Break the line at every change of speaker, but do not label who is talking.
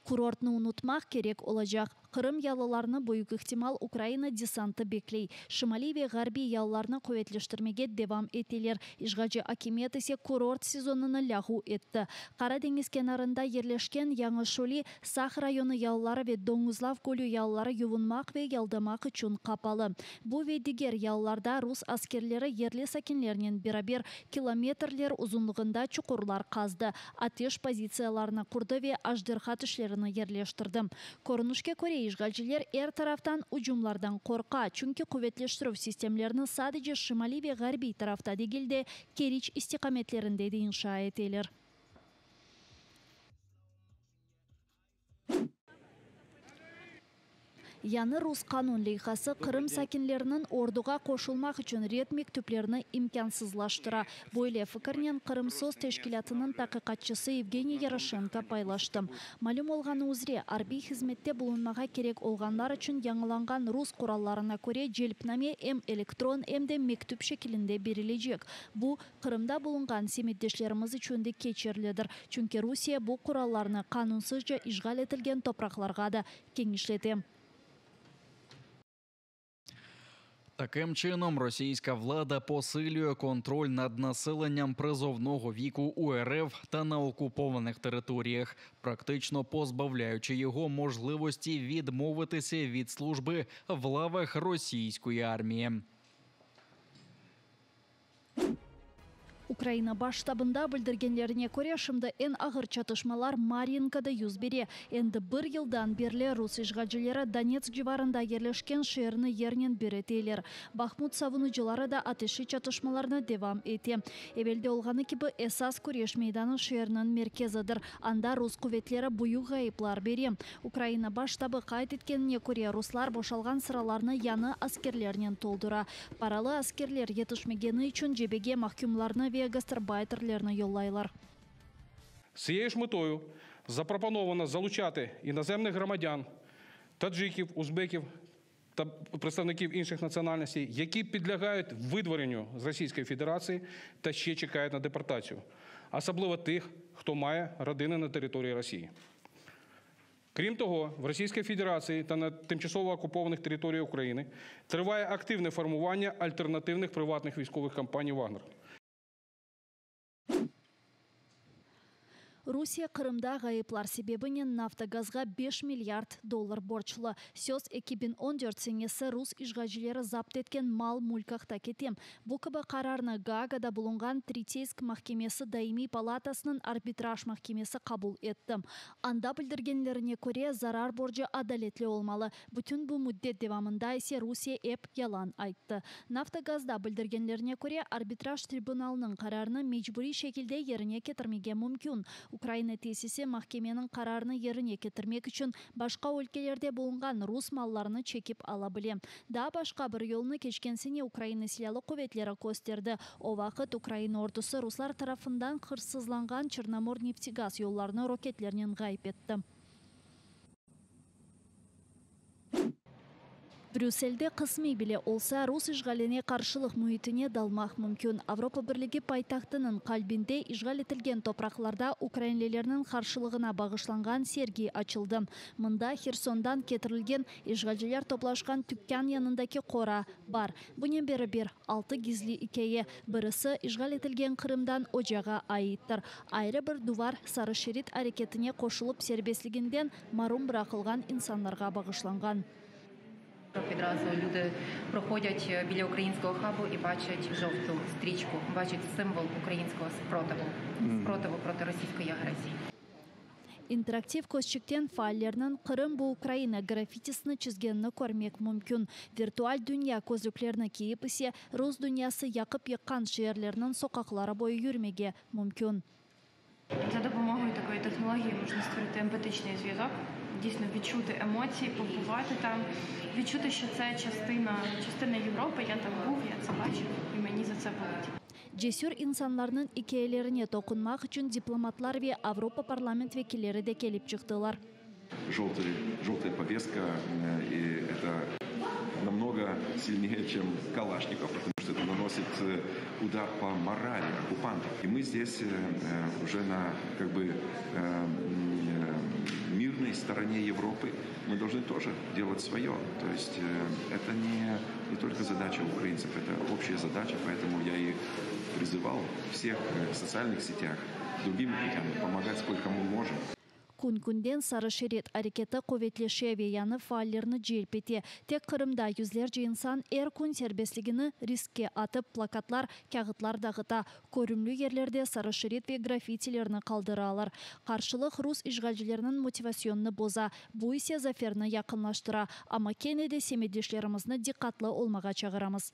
Kurortnı unutmaq kerek olacaq. Qırım yalılarını büyük ihtimal Ukraina desantı bekley. Şimaliy ve ğarbiy yalılarnı quvetleştirmege devam eteler, işğalci akimiyet ise kurort sezonını lâğu etti. Qara deñiz kenarında yerleşken Yañı Şöli, Saq rayonı yalıları ve Doñuzlav gölü yalıları yuvunmaq ve yaldamaq içün qapalı. Bu ve diger yalılarda rus askerleri yerli sakinlernen beraber kilometrler uzunlığında çuqurlar qazdı, ateş pozitsiyalarını qurdı ve ajderha tişlerini yerleştirdi. Körünişke köre, işğalciler er taraftan ücümlardan qorqa, çünki quvetleştirüv sistemlerini sadece şimaliy ve ğarbiy tarafta degil de, Keriç istiqametlerinde de inşa eteler. Yañı rus qanun leyhası Qırım sakinleriniñ orduğa qoşulmaq içün red mektüplerini imkânsızlaştıra. Böyle fikirnen Krımsos teşkilâtınıñ taqiqatçısı Yevgeniy Yaroşenko paylaştı. Malüm olğanı üzre, arbiy hızmette bulunmağa kerek olğanlar içün yañılanğan rus qurallarına köre celpname em elektron, em de mektüp şekilinde berilecek. Bu, Qırımda bulunğan semetdeşlerimiz içün de keçerlidir, çünki Rusiye bu qurallarnı qanunsızca işğal etilgen topraqlarğa da kenişlete.
Таким чином, російська влада посилює контроль над населенням призовного віку у РФ та на окупованих територіях, практично позбавляючи його можливості відмовитися від служби в лавах російської армії.
Ukraina Baş ştabında bildirgenlerine köre, şimdi eñ ağır çatışmalar Maryinkada yüz bere. Endi bir yıldan berli rus işğalcileri Donetsk civarında yerleşken şeerni yernen bir eteler. Bahmut savunucıları da ateşli çatışmalarnı devam ete. Evelde olğanı kibi, esas küreş meydanı şeerniñ merkezidir, anda rus quvetleri büyük ğayıplar bere. Ukraina Baş ştabı qayd etkenine köre, ruslar boşalğan sıralarnı yañı askerlernen toldura. Paralı askerler yetişmegeni içün cebege mahkümlarnı ve gastarbayterlerni yollaylar.
З цією ж метою запропоновано залучати іноземних громадян, таджиків, узбеків та представників інших національностей, які підлягають видворенню з Російської Федерації та ще чекають на депортацію, особливо тих, хто має родини на території Росії. Крім того, в Російській Федерації та на тимчасово окупованих територіях України триває активне формування альтернативних приватних військових компаній «Вагнер».
Rusiye Qırımda ğayıplar sebebinen Naftogazğa beş milliard dollar borclu. Söz 2014 senesi rus işğalcileri zapt etken mal-mülk aqta kete. Bu kibi qararnı Gaagada bulunğan Tretiysk mahkemesi daimiy palatasınıñ arbitraj mahkemesi qabul etti. Anda bildirgenlerine köre, zarar borcu adaletli olmalı. Bütün bu müddet devamında ise Rusiye ep yalan ayttı. Naftogazda bildirgenlerine köre, arbitraj tribunalınıñ qararını mecburiy şekilde yerine ketirmege mümkün. Ukraina tesisi mahkemeniñ qararını yerine ketirmek içün başqa ülkelerde bulunğan rus mallarını çekip ala bile. Daa başqa bir yolnı keçken sene Ukraina Silâlı quvetleri kösterdi. O vaqıt Ukraina ordusı ruslar tarafından hırsızlanğan Çernomorneftegaz yollarını roketlernen ğayıp etti. Brüsselde qısmiy bile olsa rus işğaline qarşılıq müitine dalmaq mümkün. Avropa Birligi paytahtınıñ qalbinde işğal etilgen topraqlarda ukrainlilerniñ qarşılığına bağışlanğan sergi açıldı. Mında Hersondan ketirilgen işğalciler toplaşqan tükân yanındaki qora bar. Bunen beraber, altı gizli ikâye, birisi işğal etilgen Qırımdan ocağa aittir. Ayrı bir duvar Sarı şerit areketine qoşulıp serbestliginden marum bıraqılğan insanlarğa bağışlanğan.
Відразу люди проходять біля українського хабу і бачать жовту стрічку, бачать символ українського спротиву, спротиву проти російської агресії.
İnteraktiv közçükten faallerniñ Qırım, bu Ukraina graffitisini çizgenini körmek mümkün. Virtual dünya közlüklerini kiyip ise, rus dünyası yaqıp yıqqan şeerlerniñ soqaqları boyu yürmege mümkün.
За допомогою такої технології можна створити емпатичний зв'язок, дійсно відчути емоції, побувати там, відчути, що це частина, частина Європи, я там був, я це бачив, і мені за це болить.
Cesür insanlarnıñ ikâyelerine toqunmaq içün diplomatlar ve Avropa parlament vekilleri de kelip çıqtılar.
Желтый, желтая повестка, и это намного сильнее, чем Калашников, потому что это наносит удар по морали оккупантов. И мы здесь уже на, как бы, мирной стороне Европы, мы должны тоже делать свое. То есть э, это не, не только задача украинцев, это общая задача, поэтому я и призывал всех э, в социальных сетях, другими путями помогать сколько мы можем.
Kün künden Sarı şerit areketi quvetleşe ve yañı faallerni celp ete. Tek Qırımda yüzlerce insan er kün serbestligini riskke atıp plakatlar, kâğıtlar dağıta. Körümli yerlerde sarı şerit ve grafitilerni qaldıralar. Qarşılıq rus işğalcileriniñ motivasyonını boza. Bu ise zaferni yaqınlaştıra. Amma kene de semetdeşlerimizni diqqatlı olmağa çağıramız.